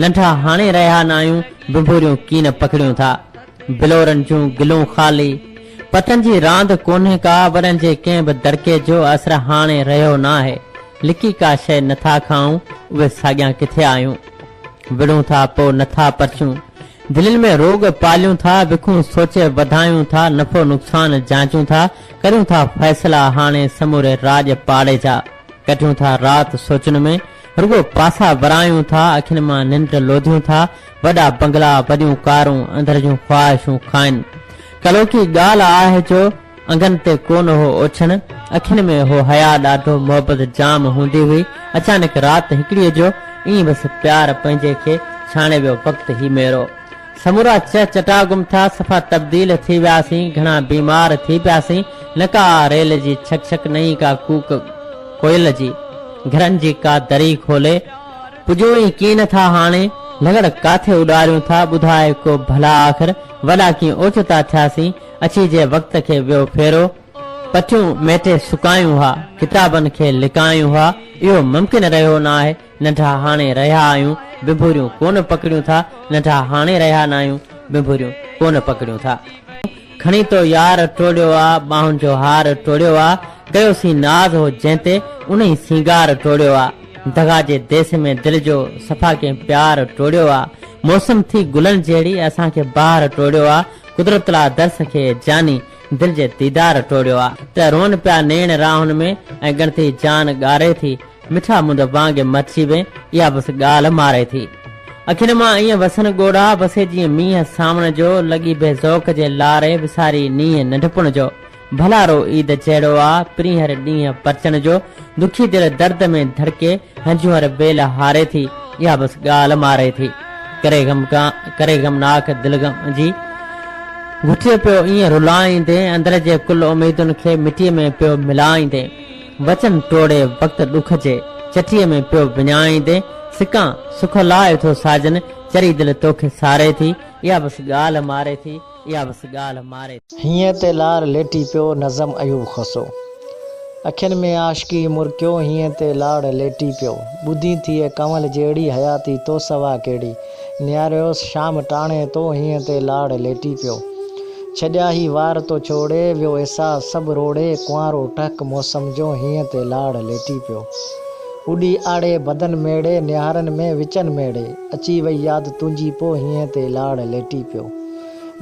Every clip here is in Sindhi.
ننڍا هاڻي رهيا ناهيون، ڀنڀوريون ڪين پڪڙيون ٿا. بلورن جون گلون خالي، پتن جي راند ڪونهي ڪا، وڏن جي ڪنهن به دڙڪي جو اثر هاڻي رهيو ناهي. لڪي ڪا شيء نٿا کائون، اهي ساڳيان ڪٿي آهيون. وڙهون ٿا پوء نٿا پرچون. دلين ۾ روڳ پاليون ٿا، وکون سوچي وڌايون ٿا، نفعو نقصان جانچون ٿا، ڪريون ٿا فيصلا هاڻي سموري راڄ پاڙي جا. ڪڍيون ٿا رات سوچن ۾، رڳو پاسا ورايون ٿا، اکين مان ننڊ لوڌيون ٿا، وڏا بنگلا، وڏيون ڪارون، اندر جون خواهشون کائن. ڪلهوڪي ڳالهه آهي جو انگن تي ڪونه هو اوڇڻ، اکين ۾ هو حياء ڏاڍو، محبت جام هوندي هئي، اچانڪ رات هڪڙيء جو، ائين بس پيار پنهنجي کي ڇاڻي ويو وقت هي ميرو. سمورا چه چٽا گم ٿيا، صفا تبديل ٿي وياسين، گهڻا بيمار ٿي پياسين، نه ڪا ريل جي ڇڪ ڇڪ نه ئي ڪا ڪوڪ ڪوئل جي، گهرن جي ڪا دري کولي، پڄون ئي ڪين ٿا هاڻي، لغڙ ڪاٿي اڏاريون ٿا، ٻڌاء ڪو ڀلا آخر، وڏا ڪيئن اوچتا ٿياسين، اچي جي وقت کي ويو ڦيرو، پٽيون ميٽي سڪايون ها، ڪتابن کي لڪايون ها، اهو ممڪن رهيو ناهي، ننڍا هاڻي رهيا آهيون، ڀنڀوريون ڪونه پڪڙيون ٿا، ننڍا هاڻي رهيا ناهيون، ڀنڀوريون ڪونه پڪڙيون ٿا. کڻي تو يار ٽوڙيو آ، ٻانهن جو هار ٽوڙيو آ، ڪيوسين ناز هو جنهن تي، انهي سينگار ٽوڙيو آ. دغا جي ديس ۾ دل جو صفا ڪنهن پيار ٽوڙيو آ. موسم ٿي گلن جهڙي، اسان کي بهار ٽوڙيو آ. قدرت لا درس کي جاني، دل جي ديدار ٽوڙيو آ. ته روئن پيا نيڻ راهن ۾، ۽ ڳڻتي جان ڳاري ٿي. مٺا مند وانگي مرچي وين، اها بس ڳالهه ماري ٿي. اکين مان ائين وسن ڳوڙها، وسي جيئن مينهن سانوڻ جو، لڳي بي ذوق جي لاري، وساري نينهن ننڍپڻ جو. ڀلارو عيد جهڙو آ، پرين هر ڏينهن پرچڻ جو، دکي دل درد ۾ ڌڙڪي، هنجون هر ويل هاري ٿي، اها بس ڳالهه ماري ٿي. ڪري غم ڪري غمناڪ دل غم جي، گهٽيء پيو ائين رلائيندين، اندر جي ڪل اميدن کي، مٽيء ۾ پيو ملائيندين. وچن ٽوڙي وقت ڏک جي، چٽيء ۾ پيو وڃائيندين، سڪان سک لاء ٿو ساجن، چري دل توکي ساري ٿي، اها بس ڳالهه ماري ٿي، اها بس ڳالهه ماري ٿي. هينئين تي لار ليٽي پيو، نظم ايوب کوسو. اکين ۾ عاشقي مرڪيو، هينئين تي لاڙ ليٽي پيو. ٻڌين ٿئي ڪنول جهڙي، حياتي تو سوا ڪهڙي. نهاريوس شام ٽاڻي تو، هينئين تي لاڙ ليٽي پيو. ڇڏيا هي وار تو ڇوڙي، ويو احساس سڀ روڙي، ڪنوارو ٽهڪ موسم جو، هينئين تي لاڙ ليٽي پيو. اڏي آڙي بدن ميڙي، نهارن ۾ وچن ميڙي، اچي وئي ياد تنهنجي پو، هينئين تي لاڙ ليٽي پيو.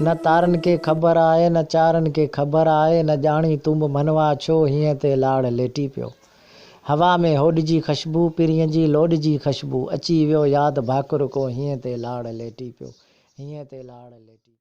نه تارن کي خبر آهي، نه چارن کي خبر آهي، نه ڄاڻي تون به منوا ڇو، هينئين تي لاڙ ليٽي پيو. هوا ۾ هوڏ جي خشبو، پرينء جي لوڏ جي خشبو، اچي ويو ياد ڀاڪر ڪو، هينئين تي لاڙ ليٽي پيو، هينئين تي لاڙ ليٽي.